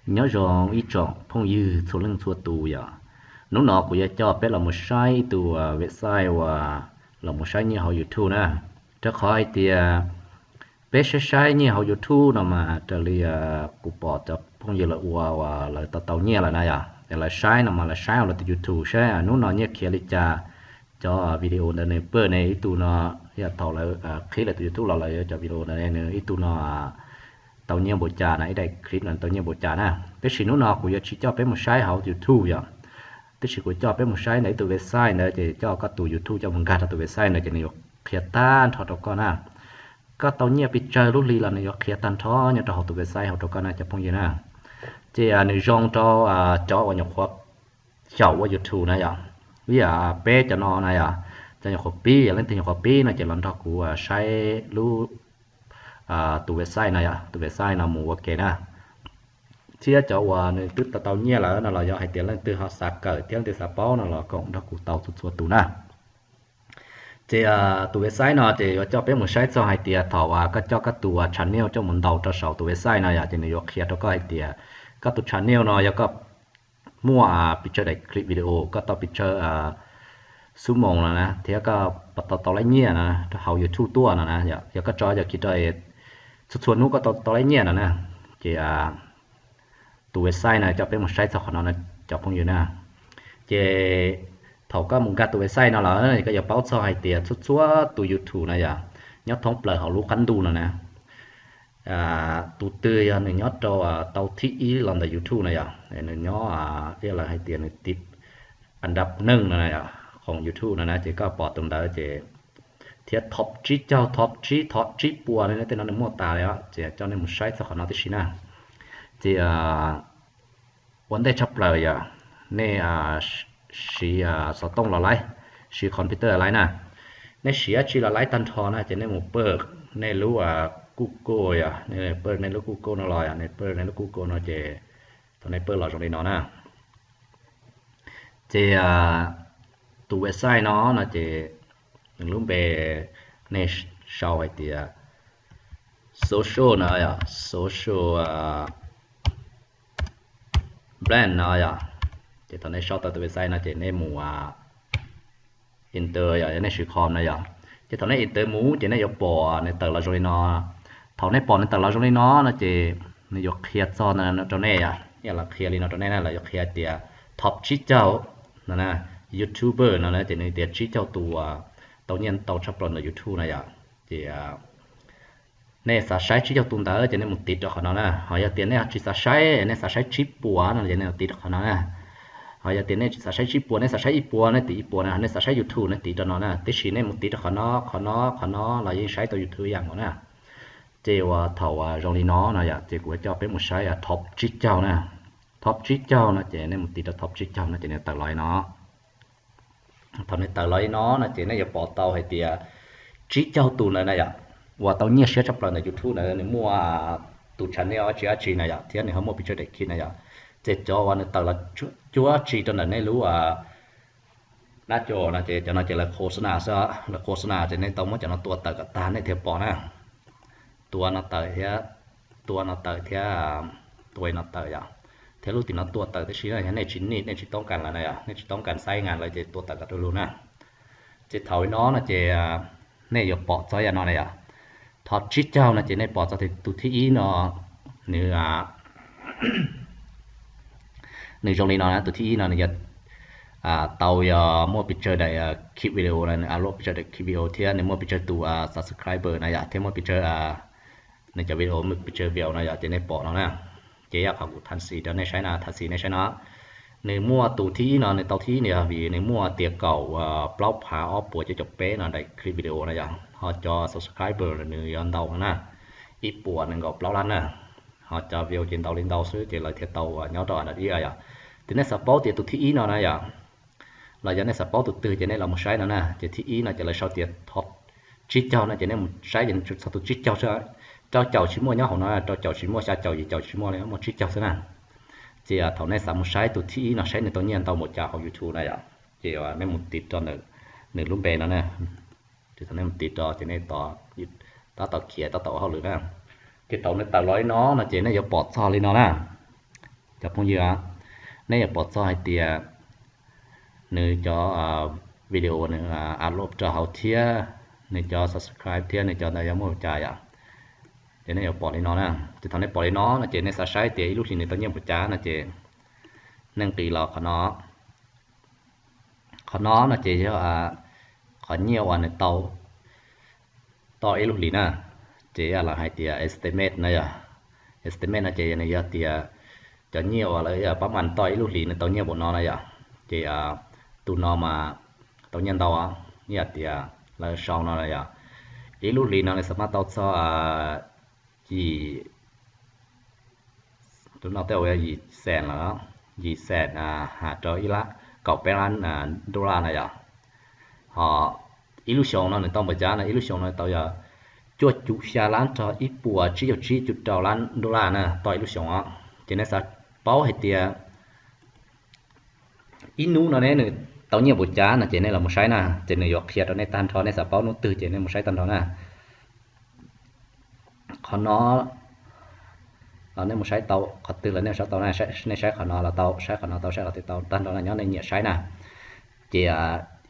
Nyob zoo ib tsoom phooj ywg txhua leej txhua tus yom. Hnub no kuv yuav coj peb los mus saib ib tug website uas los mus saib nyiaj hauv YouTube na. Rau qhov hais tias peb saib saib nyiaj hauv YouTube no mas raws li kuv pom cov phooj ywg lawv ua uas lawv tau tau nyiaj lawm na yom, es lawv saib no mas lawv saib hauv lawv tus YouTube saib hnub no nyiaj khiav li cas. Cov video ntawd nws pawj ne ib tug no, yog thaum lawv qhib lawv tus YouTube los lawv yuav cov video ntawd ne nws ib tug no tau nyiaj npaum cas na, ib daim clip no tau nyiaj npaum cas na. Tab sis hnub no kuv yuav tsis coj peb mus saib hauv YouTube yom, tab sis kuv coj peb mus saib ntawm ib tug website ntawd ces coj koj tus YouTube coj mus nkag rau tus website ntawd ces nws yuav qhia tag nrho rau koj na. Koj tau nyiaj pes tsawg lub hli los nws yuav qhia tag nrho nyob rau hauv tus website hauv rau koj na cov phooj ywg na. Ces nws zoo rau cov uas nyuam qhuav xyaum ua YouTube na yom, ib yam peb cov no na yom, cov nyuam qhuav pib, yog leej twg nyuam qhuav pib no ces los nrog kuv saib lub tus website no yom, tus website no mus ua ke na. Thiab cov uas nws twb tau tau nyiaj lawm no los yog hais tias leej twg ho xav kawm thiab leej twg xav paub no los koom nrog kuv tau txhua txhua tus na. Ces tus website no ces yuav coj peb mus saib txog hais tias thaum koj coj koj tus channel coj mus ntaus rau saum tus website no yom, ces nws yuav qhia rau koj hais tias koj tus channel no yog koj muaj pes tsawg daim clip video, koj tau pes tsawg xuab moos no na, thiab koj puas tau tau laib nyiaj no rau hauv YouTube tuaj no na, yog koj tso yog kis rau txhua txhua hnub koj tau tau laib nyiaj no na. Ces tus website no coj peb mus saib txog qhov no na cov phooj ywg na. Ces thaum koj mus nkag tus website no lawm koj yuav paub txog hais tias txhua txhua tus YouTube na yom, nyob thoob plaws hauv lub qab ntuj no na, tus twg yog nws nyob rau tau thib ib los ntawm YouTube na yom, nws nyob ib lawv hais tias nws tiv an dab neej no na yom, khoom YouTube no na, ces koj pom tus ntawd ces thiab thom tsib caug, thom tsib, thom tsib puas ne, tej no nws muaj tas li os, ces coj nej mus saib txog qhov no tib si na. Ces ua ntej tshaj plaws yog nej siv xov tooj los laib, siv computer laib na, nej siv dab tsi los laib tag nrho na, ces nej mus pawj nej lub Google yom, nej pawj nej lub Google no los yom, nej pawj nej lub Google no ces thaum nej pawj los zoo li no na. Ces tus website no no ces nws lub npe nej sau hais tias social no yom, social brand no yom. Ces thaum nej sau tau tus website no ces nej mus enter yom, yog nej siv com no yom. Ces thaum nej enter mus ces nej yuav pom nws tawm los zoo li no. Thaum nej pom nws tawm los zoo li no no ces nws yuav qhia txog rau nej yom, yog los qhia li no rau nej na, los yuav qhia tias thom tsib caug no na, YouTuber no na, ces nws tias tsib caug tus tau nyiaj ntau tshaj plaws ntawm YouTube na yom. Ces nej xav saib tsib caug tus ntawd ces nej mus tiv rau qhov no na. Ho yog tias nej tsis xav saib, nej xav saib tsib puas no ces nej mus tiv rau qhov no na. Ho yog tias nej tsis xav saib tsib puas, nej xav saib ib puas, nej tiv ib puas na, nej xav saib YouTube nej tiv rau no na. Tiam sis nej mus tiv rau qhov no, qhov no, qhov no los yeej saib tau YouTube ib yam nkaus na. Ces uas thaum uas zoo li no no yom, ces kuv coj peb mus saib thom tsib caug na. Thom tsib caug no ces nej mus tiv rau thom tsib caug no ces nws tawm los li no. Thaum nws tawm los li no no ces nej yuav pom tau hais tias tsib caug tus ntawd na yom, uas tau nyiaj siab tshaj plaws ntawm YouTube ntawd nws muaj tus channel dab tsi dab tsi na yom, thiab nws ho muaj pes tsawg daim clip na yom. Ces cov uas nws tawm los cuab tsi rau ntawm nej lub na, cov no ces cov no ces lawv khos na xwb, lawv khos na ces nej tau muab cov no tua tawm kom tag nej thiaj pom na. Tua no tawm thiab, tua no tawm thiab, tua no tawm yom, thiab lub tim no tua tawm tib si na. Yog nej tsis nij, nej tsis toob kas lawm na yom, nej tsis toob kas xaiv ngas lawm ces tua tawm kom du lug na. Ces thaum no no ces nej yuav pom txog yam no na yom. Thom tsib caug no ces nej pom txog tus thib ib no, nws nws zoo li no na, tus thib ib no nws yog tau yog muaj pes tsawg daim clip video na, nws upload pes tsawg daim clip video thiab nws muaj pes tsawg tus subscriber na yom, thiab muaj pes tsawg nws cov video, muaj pes tsawg view no yom, ces nej pom no na. Ces yog qhov kuv tham xis rau nej saib na, tham xis nej saib no. Nws muaj tus thib ib no, nws tau thib ib no yog vim nws muaj tias kaum plaub phav ob puas cuaj caum peb no daim clip video na yom, ho cov subscriber nws yuav ntau no na, ib puas nees nkaum plaub lab na. Ho cov view ces ntau li ntau xwb ces lawv thiaj tau nyob rau an dab ib yom. Ces nej xav paub tias tus thib ib no na yom, los yog nej xav paub tus twg ces nej los mus saib no na. Ces thib ib no ces lawv sau tias thom tsib caug no ces nej mus saib ces nws txog tus tsib caug xwb, rau caum tsis muaj nyob hauv no, rau caum tsis muaj, xya caum yim caum tsis muaj li, muaj tsib caug xwb na. Ces thaum nej xav mus saib tus thib ib no saib nws tau nyiaj ntau npaum cas hauv YouTube na yom, ces nej mus tiv rau nws lub npe no na. Ces thaum nej mus tiv rau ces nej tab tom khiav tab tom ua hauj lwm na. Ces thaum nws tawm los li no no ces nej yuav pom txog li no na. Cov phooj ywg, nej yuav pom txog hais tias nws cov video nws upload rau hauv thiab nws cov subscribe thiab nws cov ntawd yog muaj ua cas yom. Ces nej yuav pom li no na. Ces thaum nej pom li no no ces nej xav saib tias ib lub hlis nws tau nyiaj npaum cas no ces nej nqis los qhov no. Qhov no no ces yog qhov nyiaj uas nws tau toj ib lub hlis na. Ces yog lawv hais tias estimate no yom. Estimate no ces nws yog tias cov nyiaj uas lawv pab mas toj ib lub hlis nws tau nyiaj npaum no na yom. Ces tus no mas tau nyiaj ntau, yog tias lawv sau no yom, ib lub hlis no nws xav mas tau txog yim, tus no tej zaum yog yim xees lawm, yim xees has rau ib lab, kaum peb lab dollar na yom. Ho ib lub xyoos no nws tau npaum cas no, ib lub xyoos no tau yog cuaj cum xya lab rau ib puas tsib caug tsib cum rau lab dollar na toj ib lub xyoos os. Ces nej xav paub hais tias ib hnub no ne nws tau nyiaj npaum cas no ces nej los mus saib na, ces nws yuav qhia rau nej tag nrho, nej xav paub hnub twg ces nej mus saib tag nrho na. Qhov no nej mus saib tau qhov twg los nej saib tau na, nej saib qhov no los tau, saib qhov no tau, saib qhov twg tau, tag nrho no nyob nej nyiam saib na. Ces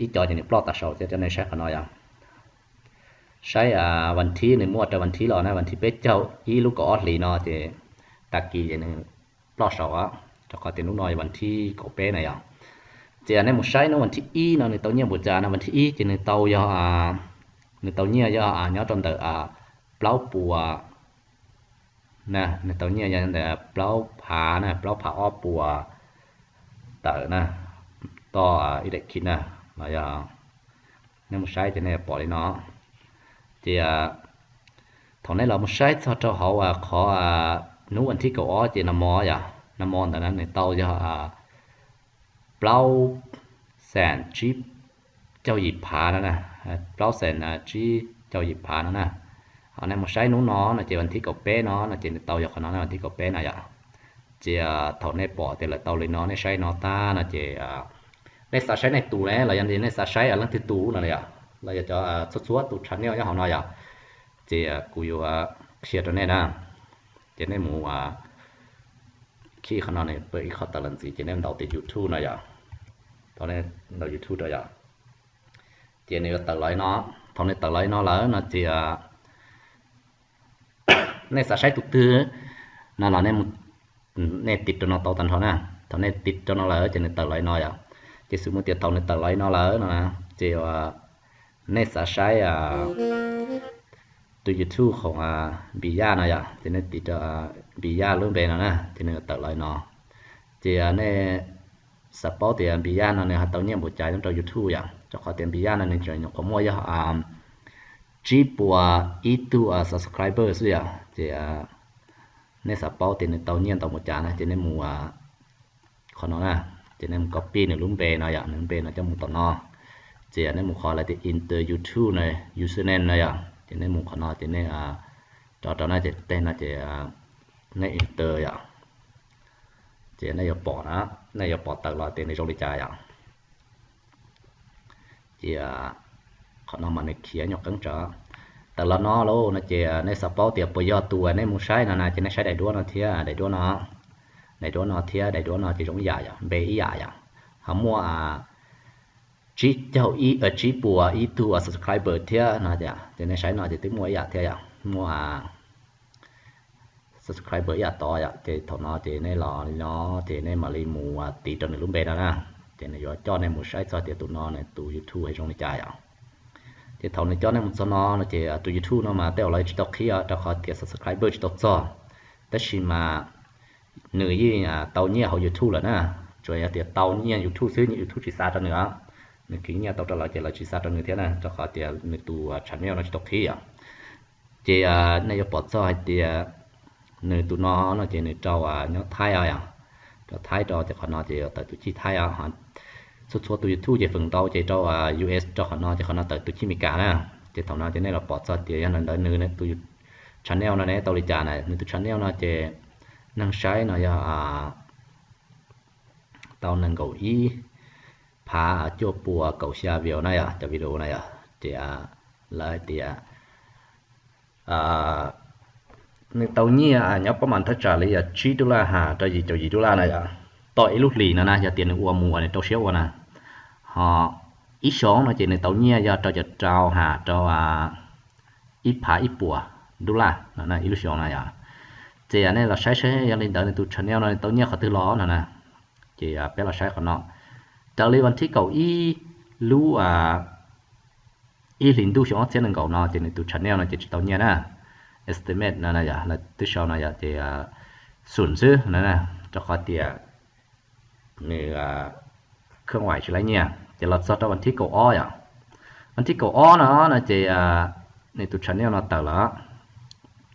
ib co ces nws ploj tas saud thiab, cov nej saib qhov no yom. Saib vas thib, nws muaj rau vas thib los na, vas thib peb caug ib lub kaum ob hlis no ces tag kis ces nws ploj saud, rau qhov tias hnub no yog vas thib kaum peb na yom. Ces nej mus saib hnub vas thib ib no nws tau nyiaj npaum cas no, vas thib ib ces nws tau yog, nws tau nyiaj yog nyob rau ntawm plaub puas na, nws tau nyiaj yog ntawm plaub phav na, plaub phav ob puas tawm na, toj ib daim khib na, los yog nej mus saib ces nej pom li no. Ces thaum nej los mus saib txog rau hauv qhov hnub vas thib kaum ob ces nag hmo yom, nag hmo ntawd na nws tau yog plaub xees tsib caug yim phav no na, plaub xees tsib caug yim phav no na. Ho nej mus saib hnub no no ces vas thib kaum peb no no ces nws tau yog qhov no na, vas thib kaum peb na yom. Ces thaum nej pom tias lawv tau li no, nej saib no tag no ces nej xav saib nej tus ne los yog nej xav saib leej twg tus no yom, los yog cov txhua txhua tus channel nyob hauv no yom, ces kuv yuav qhia rau nej na. Ces nej mus khij qhov no nws pw ib qho tawm los ntxiv ces nej ntaus tias YouTube no yom. Thaum nej ntaus YouTube rau yom, ces nws yuav tawm los li no. Thaum nws tawm los li no lawm no ces nej xav saib tus twg no los nej tiv rau no tau tag nrho na. Thaum nej tiv rau no lawm ces nws tawm los li no yom. Ces xws mus tias thaum nws tawm los li no lawm no na, ces nej xav saib tus YouTube khoom Npis Yaj no yom, ces nej tiv rau Npis Yaj lub npe no na, ces nws tawm los li no. Ces nej xav paub tias Npis Yaj no nws ho tau nyiaj npaum cas nyob rau YouTube yom, rau qhov tias Npis Yaj no nws tseem nyuam qhuav muaj yog tsib puas ib tug subscriber xwb yom. Ces nej xav paub tias nws tau nyiaj ntau npaum cas na, ces nej mus qhov no na, ces nej mus copy nws lub npe no yom, nws lub npe no coj mus tom no, ces nej mus qhov lawv tias enter YouTube no, username no yom, ces nej mus qhov no ces nej rau rau na, ces tej no ces nej enter yom, ces nej yuav pom na, nej yuav pom tawm los tias nws zoo li cas yom. Ces qhov no mas nws khiav nyuag qeeb tsawv. Tawm los no lauj no ces nej xav paub tias puas yog tus uas nej mus saib no na, ces nej saib daim duab no thiab daim duab no, daim duab no thiab daim duab no ces zoo ib yam yom, npe ib yam yom. Ho muaj tsib caug ib, tsib puas ib tug subscriber thiab no, ces nej saib no ces twb muaj ib yam thiab yom, muaj subscriber ib yam tod yom. Ces thaum no ces nej los li no ces nej mam li mus tiv rau nws lub npe no na, ces nws yuav coj nej mus saib txog tias tus no nws tus YouTube zoo li cas yom. Ces thaum nws coj nej mus txog no no ces tus YouTube no mas tej zaum lawv tsis tau qhib os, rau qhov tias subscriber tsis tau txog, tab sis mas nws yeej tau nyiaj hauv YouTube lawm na. Tsuas yog tias tau nyiaj YouTube xwb, YouTube tsis xa rau nws os. Nws khwv nyiaj tau rau lawv ces lawv tsis xa rau nws thiab na, rau qhov tias nws tus channel no tsis tau qhib os. Ces nej yuav pom txog hais tias nws tus no no ces nws rau nyob Thaib os yom, rau Thaib rau ces qhov no ces yuav tawm tus chij Thaib os. Txhua txhua tus YouTube ces feem ntau ces rau US rau qhov no, ces qhov no tawm tus chij Amelikas na. Ces thaum no ces nej los pom txog tias yog ntawd nws tus channel no ne tau li cas na. Nws tus channel no ces neeg saib no yog tau nees nkaum ib phav cuaj puas kaum xya view na yom, cov video na yom. Ces lawv hais tias nws tau nyiaj nyob pob mas thaj tsam li yog tsib dub laj has rau yim caum yim dub laj na yom, toj ib lub hlis no na, yog tias nws ua mus uas nws rau siab ua na. Ho ib xyoos no ces nws tau nyiaj yog rau caum rau has rau ib phav ib puas dub laj no ib lub xyoos na yom. Ces nej los saib saib yog li ntawd nws tus channel no nws tau nyiaj qhov twg los no na. Ces peb los saib qhov no, raws li vas thib kaum ib lub ib hlis ntuj xyoo ob txhiab nees nkaum no ces nws tus channel no ces tsis tau nyiaj na. Estimate no yog lawv twb sau no yog ces xum xwb na, rau qhov tias nws khwb vais tsis laib nyiaj. Ces los txog rau vas thib kaum ob yom, vas thib kaum ob no no ces nws tus channel no tawm lawm,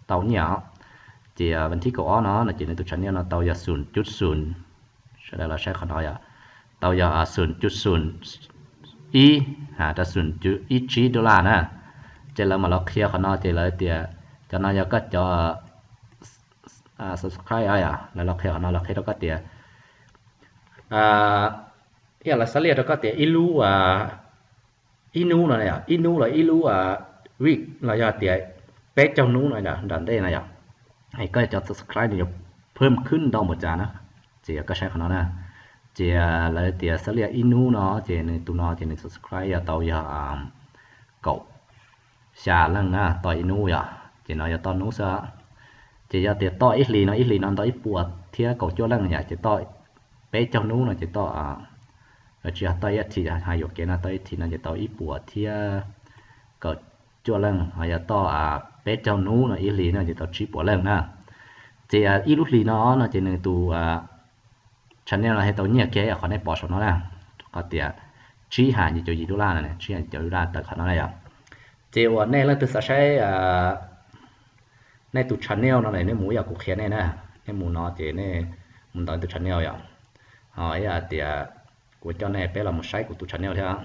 tau nyiaj os. Ces vas thib kaum ob no no ces nws tus channel no tau yog xum cuj xum, sawv daws los saib qhov no yom, tau yog xum cuj xum ib has rau xum cuj ib tsib dub laj na. Ces lawv mam los qhia qhov no ces lawv tias cov no yog koj cov subscribe os yom, lawv los qhia qhov no los qhia rau koj tias ib yam lawv xav liaj rau koj tias ib lub ib hnub no yom, ib hnub los ib lub week los yog tias peb caug hnub no nram ntej no yom, es koj cov subscribe nws yuav phwm khwb ntau npaum cas na. Ces yog koj saib qhov no na, ces lawv tias xav liaj ib hnub no ces nws tus no ces nws subscribe yog tau yog kaum xya leej na toj ib hnub yom, ces no yog toj hnub xwb. Ces yog tias toj ib hlis no, ib hlis no ntau ib puas thiab kaum cuaj leej yom, ces toj peb caug hnub no ces toj, tsis yog toj ib hlis, hais yuam kev no toj ib hlis no ces tau ib puas thiab kaum cuaj leej, ho yog toj peb caug hnub no ib hlis no ces tau tsib puas leej na. Ces ib lub hlis no no ces nws tus channel no thiaj tau nyiaj kiag qhov nej pom saum no na, qhov tias tsib ham yim caum yim dub laj no, tsib ham yim caum dub laj tawm qhov no na yom. Ces uas nej leej twg xav saib nej tus channel no ne, nej mus ib yam kuv qhia nej na, nej mus no ces nej mus ntawm tus channel yom, ho ib yam tias kuv coj nej peb los mus saib kuv tus channel thiab,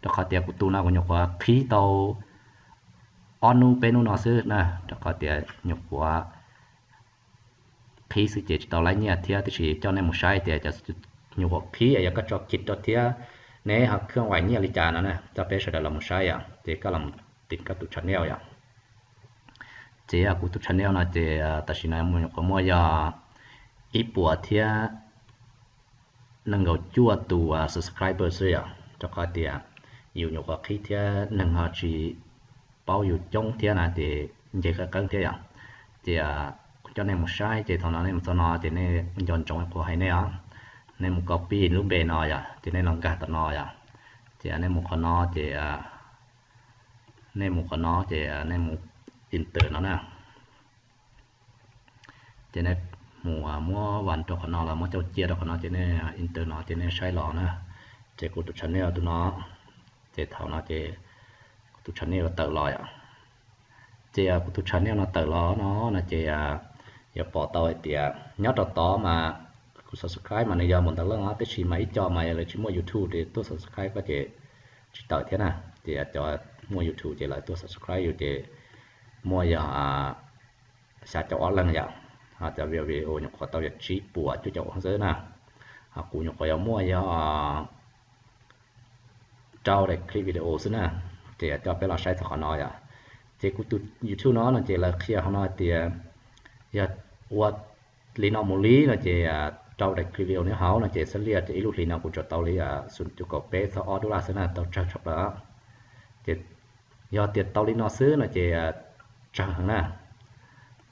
rau qhov tias kuv tus no kuv nyuam qhuav qhib tau ob hnub peb hnub no xwb na, rau qhov tias nyuam qhuav qhib xwb ces tsis tau laib nyiaj thiab, tiam sis coj nej mus saib tias cov nyuam qhuav qhib yog koj tso kis rau thiab neb ho khwb vais nyiaj li cas no na, coj peb sawv daws los mus saib yom, ces koj los mus tim koj tus channel yom. Ces kuv tus channel no ces tam sim no nyuam qhuav muaj yog ib puas thiab nees nkaum cuaj tus subscriber xwb yom, rau qhov tias yus nyuam qhuav qhib thiab neeg ho tsis paub yus coob thiab na ces nce qeeb qeeb thiab yom. Ces kuv coj nej mus saib ces thaum no nej mus txog no ces nej nco ntsoov qhuav hais nej os, nej mus copy lub npe no yom, ces nej los nkag tom no yom, ces nej mus qhov no ces nej mus qhov no ces nej mus enter no na. Ces nej mus muab vas rau qhov no los muab cauj cia rau qhov no ces nej enter no ces nej saib los na. Ces kuv tus channel tus no, ces thaum no ces kuv tus channel tawm los yom. Ces kuv tus channel no tawm los no no ces yuav pom tau hais tias nyob rau tod mas kuv subscribe mas nws yog npaum ntawd leej os, tab sis mas ib co mas yog lawv tsis muaj YouTube ces tuaj subscribe koj ces tsis tawm thiab na. Ces cov muaj YouTube ces lawv tuaj subscribe yus ces muaj yog xya caum ob leeg yom. Ho cov view video nyuam qhuav tau yog tsib puas cuaj caum xwb na. Ho kuv nyuam qhuav yog muaj yog rau daim clip video xwb na. Ces coj peb los saib txog qhov no yom. Ces kuv tus YouTube no no ces lawv qhia hauv no tias yog ua li no mus li no ces rau daim clip video nyob hauv no ces xab liaj ces ib lub hlis no kuv tsuas tau li xum cuj kaum peb txog ob dub laj xwb na, tau tsawg tshaj plaws. Ces yog tias tau li no xwb no ces tsawg heev na.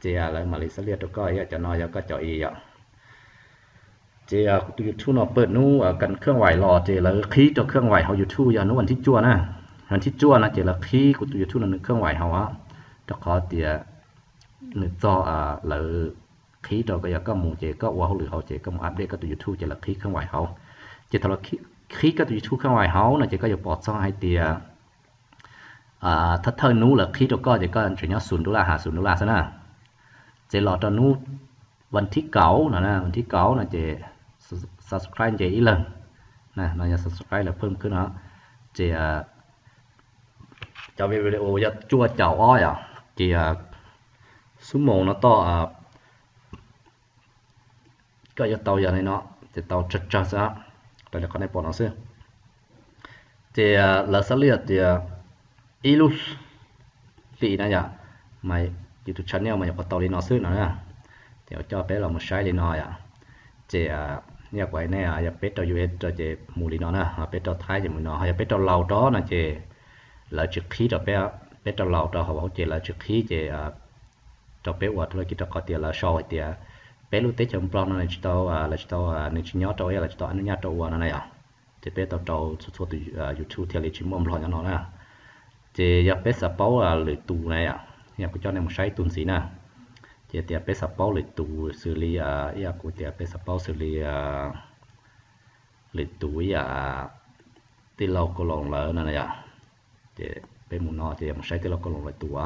Ces lawv mam li xab liaj rau koj, yog cov no yog koj cov i yom. Ces kuv tus YouTube no pawg hnub khwb vais los ces lawv qhib rau khwb vais hauv YouTube yog hnub vas thib cuaj na. Vas thib cuaj no ces lawv qhib kuv tus YouTube no nws khwb vais hauv, rau qhov tias nws txog lawv qhib rau koj, yog koj mus ces koj ua hauj lwm hauv ces koj mus update koj tus YouTube ces lawv qhib khwb vais hauv. Ces thaum lawv qhib koj tus YouTube khwb vais hauv no ces koj yuav pom txog hais tias thawj thawj hnub lawv qhib rau koj ces koj tseem nyob xum dub laj has xum dub laj xwb na. Ces los rau hnub vas thib kaum no, vas thib kaum no ces subscribe nce ib leeg, no yog subscribe lawv phwm khwb no. Ces cov video yog cuaj caum ob yom, ces xub moos no toj koj yuav tau yog li no, ces tau tsawg tsawg xwb, raws li qhov nej pom no xwb. Ces lawv xab liaj tias ib lub hlis na yom, mas YouTube channel mas nyuam qhuav tau li no xwb no na. Ces kuv coj peb los mus saib li no yom. Ces yog kuv hais nej, yog peb rau U S rau ces mus li no na, ho peb rau Thaib ces mus li no, ho yog peb rau Laus rau no ces lawv tsis qhib rau peb, peb rau Laus rau hauv ces lawv tsis qhib ces rau peb ua rau lawv kiv rau qhov tias lawv sau hais tias peb lub teb chaws Nplog no nws tsis tau, lawv tsis tau, nws tsis nyob rau, lawv tsis tau ab nub nyaj rau ua no na yom. Ces peb tau rau txhua txhua tus YouTube thiaj li tsis muaj Nplog nyob no na. Ces yog peb xav paub lwm tus na yom, yog kuv coj nej mus saib ib tug ntxiv na. Ces tias peb xav paub lwm tus xws li, ib yam kuv tias peb xav paub xws li lwm tus ib yam tij laug Kaus Loos lawm no na yom. Ces peb mus no ces yog mus saib tij laug Kaus Loos lwm tus.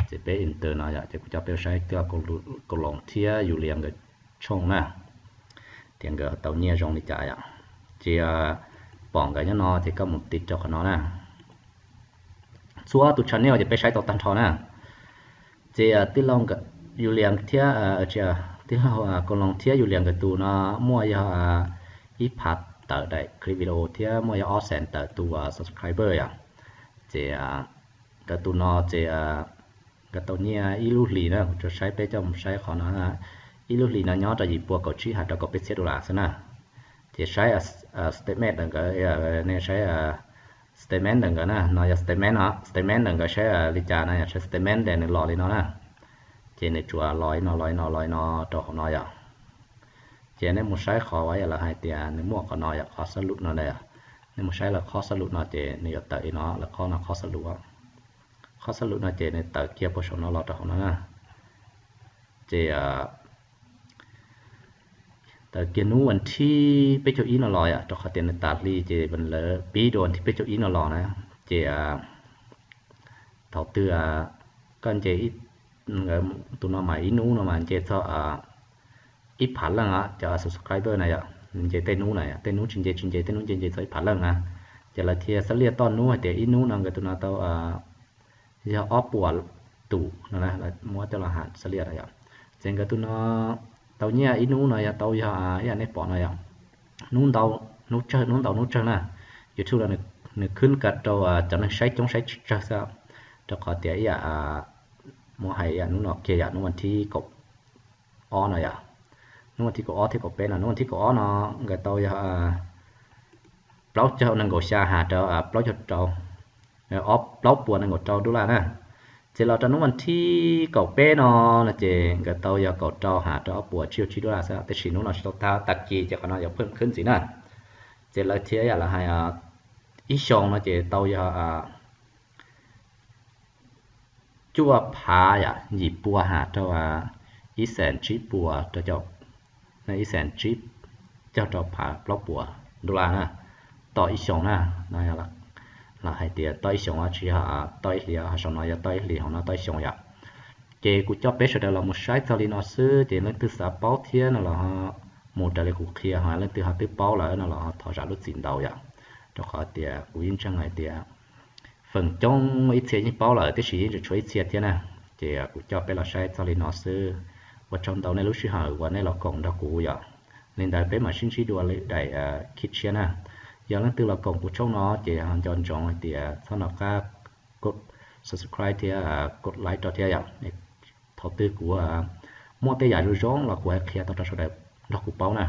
Ces peb enter no yom, ces kuv coj peb saib tij laug Kaus Loos thiab Yulias nkawd tshooj na, tias nkawd tau nyiaj zoo li cas yom. Ces pom nkawd nyob no ces koj mus tiv rau qhov no na. Txhua tus channel ces peb saib tau tag nrho na. Ces tij laug Yulias thiab, tij laug Kaus Loos thiab Yulias nkawd tus no muaj yog ib phav tawm daim clip video thiab muaj yog ob xees tawm tus subscriber yom. Ces nkawd tus no ces nkawd tau nyiaj ib lub hlis na, kuv tsuas saib peb coj mus saib qhov no, ib lub hlis no nyob rau yim pua kaum tsib hais rau kaum peb txhiab dollar xwb na. Ces saib statement ntawm nkawd, nej saib statement ntawm nkawd na, no yog statement no, statement ntawm nkawd saib li cas no, yog saib statement ces nws los li no na. Ces nws tsuas los li no los li no los li no rau hauv no yom. Ces nej mus saib qhov uas yog lawv hais tias nws muaj qhov no yom, qhov xab lum no na. Nej mus saib lawv qhov xab lum no ces nws yuav tawm li no, lawv qhov no qhov xab lum, qhov xab lum no ces nws tawm kiag puag saum no los rau hauv no na. Ces tawm kiag hnub vas thib peb caug ib no los yom, rau qhov tias nws tas hli ces lawv pib dua vas thib peb caug ib no los na. Ces thaum twg koj nce, tus no mas ib hnub no mas nce txog ib phav leej cov subscriber na yom, nce tej hnub na, tej hnub tsis nce tsis nce, tej hnub nce nce txog ib phav leej na. Ces lawv thiaj xab liaj toj hnub hais tias ib hnub no nkawd tus no tau yog ob puas tus no, muab coj los hais xab liaj na yom. Ces nkawd tus no tau nyiaj ib hnub no yog tau yog ib yam nej pom no yom, hnub ntau hnub tsawg, hnub ntau hnub tsawg na. YouTube no nws khwb ka rau cov neeg saib coob saib tsawg xwb, rau qhov tias ib yam muab hais ib yam hnub no kiag yom, hnub vas thib kaum ob no yom, hnub vas thib kaum ob thiab kaum peb no, hnub vas thib kaum ob no nkawd tau yog plaub caug nees nkaum xya has rau plaub caug rau, plaub puas nees nkaum rau dollar na. Ces los rau hnub vas thib kaum peb no no ces nkawd tau yog kaum rau has rau ob puas tsib caug tsib dollar xwb, tiam sis hnub no tsis tau tag kis ces qhov no yuav pheej khwb ntxiv na. Ces lawv thiaj yam lawv hais ib xyoos no ces tau yog cuaj phav yim pua has rau ib xees tsib puas rau caum, ib xees tsib caug rau phav plaub puas dollar na, tau ib xyoos na. Lawv hais tias tau ib xyoos tsis yog tau ib hlis, ho saum no yog tau ib hlis, hauv no tau ib xyoos yom. Ces kuv coj peb sawv daws los mus saib txog li no xwb, ces leej twg xav paub thiab no los mus raws li kuv qhia, ho leej twg ho twb paub lawm no los thov zam lub txim ntau yom. Rau qhov tias kuv yeej ntseeg hais tias feem coob ib txhia yeej paub lawm, tiam sis yeej tseem tshuav ib txhia thiab na. Ces kuv coj peb los saib txog li no xwb. Ua tsaug ntau nej lub sij hawm uas nej los koom nrog kuv yom. Li ntawd peb mam sib ntsib dua lwm daim khib tshiab na. Yog leej twg los koom kuv tshooj no ces nco ntsoov hais tias txhob nco qab kov subscribe thiab kov like rau thiab yom. Thaum twg kuv muaj tej yam zoo zoo los kuv hais qhia tau rau sawv daws nrog kuv paub na.